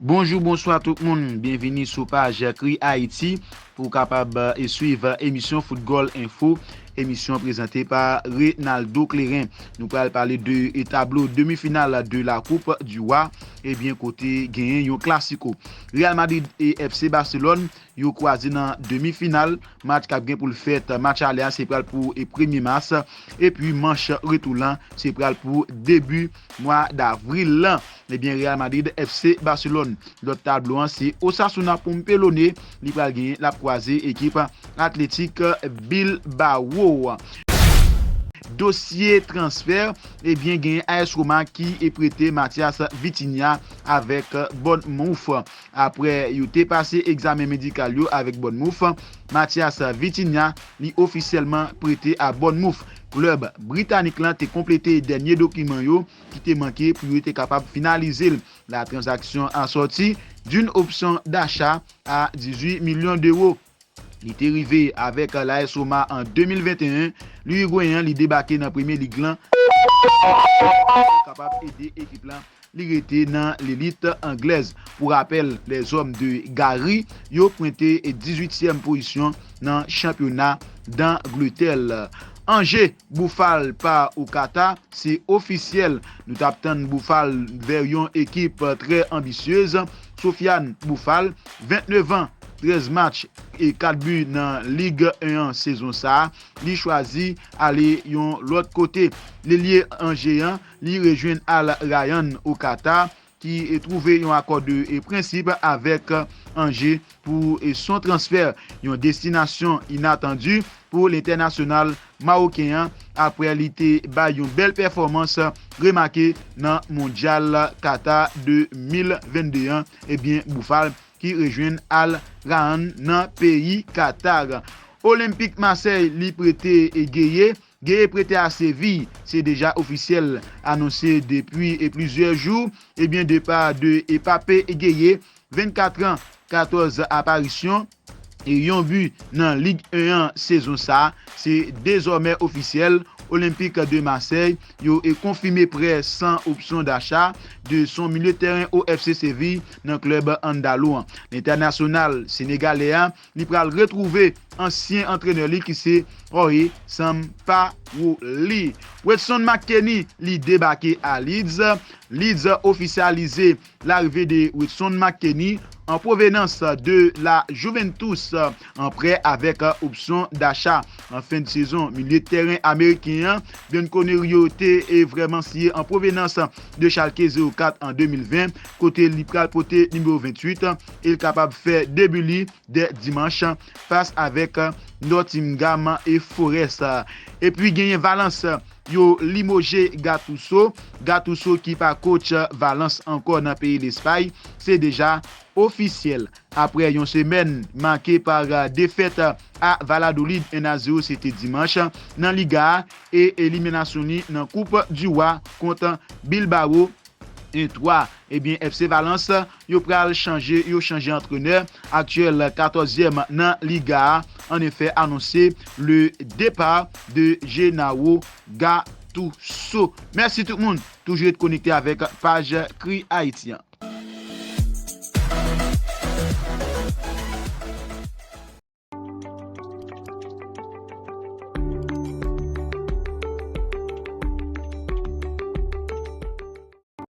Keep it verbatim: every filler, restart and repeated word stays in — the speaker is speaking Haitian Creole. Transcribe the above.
Bonjou, bonswa tout moun. Byenvini sou paj Kri Ayiti pou w kapab, eh, swiv emisyon Foutgòl Enfo, emisyon prezante pa Renaldo Kleren. Nou pral pale de, eh, tablo demi final de la Coupe du Roi, ebyen kote genyen yon klasiko. Real Madrid e F C Barcelone yo kwaze nan demi final. Match k ap gen pou l fèt, match ale a se pral pou, eh, premye mas, epi manch retou lan se pral pou debi mwa davril lan. Ebyen, Real Madrid, F C Barcelone. Lòt tablo an, se Osasuna Pompelone. Li pral genyen, l ap kwaze ekip Athletic Bilbao. Dosye transfè, ebyen, genyen A S Roma ki prete Matías Vitinha avèk Bournemouth. Apre yo te pase egzamen medikal yo avèk Bournemouth, Matías Vitinha, li ofisyèlman prete a Bournemouth. Klèb britanik lan te konplete dènye dokiman yo ki te manke pou yo te kapab finalize l. La tranzaksyon a sòti d'une option d'achat à dix-huit millions d'euros. Li te rive avèk la A S Roma an de mil venteyen. Li Irigweyen an, li debake nan Premye Lig lan. Kapab ede ekip lan li rete nan lelit anglèz. Pou rapèl, lèzòm de Gary yo pwente dizuityèm pozisyon nan chanpyona Dangletè. Angers, Boufal pa Okata, se ofisyèl. Nou t ap tann Boufal vè yon ekip trè anbisyez. Sofiane Boufal, vennnev an, trèz match e kat bi nan Lig en an sezon sa a. Li chwazi ale yon lòt kote. Lilye Angers an, li rejwenn Al Rayyan Okata, ki twouve yon akò de prensip avèk Angers pou son transfè. Yon destinasyon inatandi pou lentènasyonal mawoken an, apre li te bay yon bèl pèfòmans remake nan Mondyal Qatar de mil vennde an. Ebyen, Boufal ki rejwenn Al Rayyan nan peyi Qatar. Olympique Marseille, li prete Gueye. Gueye prete a Séville, se deja ofisyèl, anonse depi plizyè jou. Ebyen, depa de Pape Gueye, vennkat an, katòz aparisyon e yon bi nan Lig en an sezon sa a, se dezòmè ofisyèl. Olympique de Marseille yo e konfime prè san opsyon dacha de son milye tèren O F C Séville nan klèb andalou an. Lentènasyonal senegalè a, li pral retwouve ansyen antrenè li ki se Jorge Sampaoli. Weston McKennie, li debake a Leeds. Leeds ofisyalize larive de Weston McKennie an provenance de la Juventus an prè avèk opsyon dacha. An fen de sezon, milye tèren ameriken an, Bianconeri yo te e vrèman siyen an provenance de Schalke zewo kat an de mil ven, kote li pral pote nimewo venntuit e l kapab fè debi li dè dimanch fas avèk Nottingham e Forest. Epi genyen Valence, yo limoje Gattuso. Gattuso ki pa coach Valence ankò nan peyi Lespay, se deja ofisyèl. Apre yon semèn make pa defèt a Valladolid en a zewo, se te dimanch, nan Liga a, e eliminasyon li nan Coupe du Roi kont Bilbao en twa. Ebyen, F C Valence, yo pral chanje, yo chanje antrenè. Aktyèl katòzyèm nan Liga a, an efè, anonse le départ de Gennaro Gattuso. Mèsi tout moun. Toujou ret konekte avèk paj Kri Ayiti an.